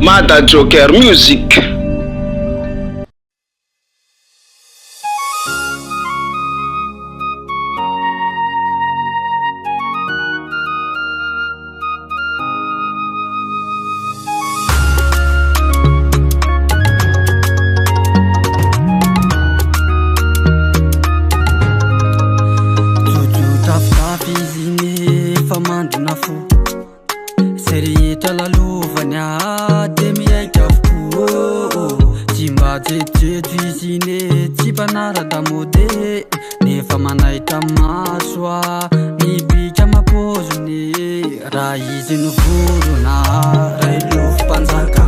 Mada Joker Music. Jojo tafitafy izy iny efa mandrina fo Zay rehetra lalovany ah de miaiky avokoa Tsy mba jejojejo izy iny e, tsy mpanara-damôdy e Nefa manaitra maso ah ny bika amam-paoziny Raha izy no vorona Railofo mpanjaka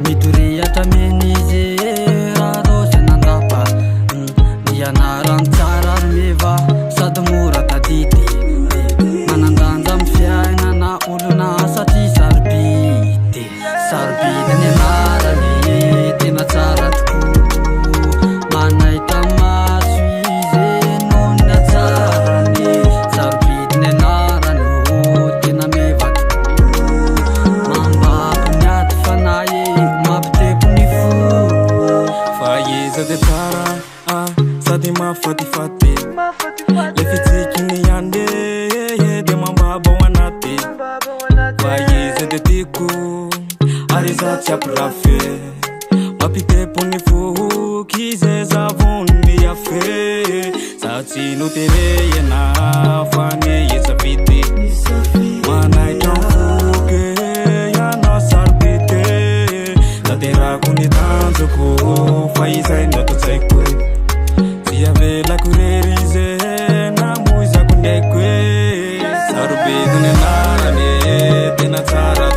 Midorehatra mena izy Raha raozy nandapa Ny anarany tsara ary meva Sady mora tadidy Manan-danja amin'ny fiainana olona satria sarobidy Sarobidy ny anarany tena tsara tokoa Manaitra maso izy noho ny hatsarany Sarobidy ny anarany oh, tena meva tokoa Mambabo ny ady fanahy mampitepo ny fo Fa iza dia tsara ah, sady mahafatifaty Le fitsikiny ihany eh, dia mambabo ao anaty Fa iza dia tiako ary izaho tsy ampirafy Mampitepo ny foko izay zavon'ny afe Za tsy noterena fa ny safidy Manaitra ny foko ianao sarobidy Tanterako ny tanjoko fa izay no ato an-tsaiko Tsy avelako irery izy namoizako ny aiko Sarobidy ny anarany tena tsara.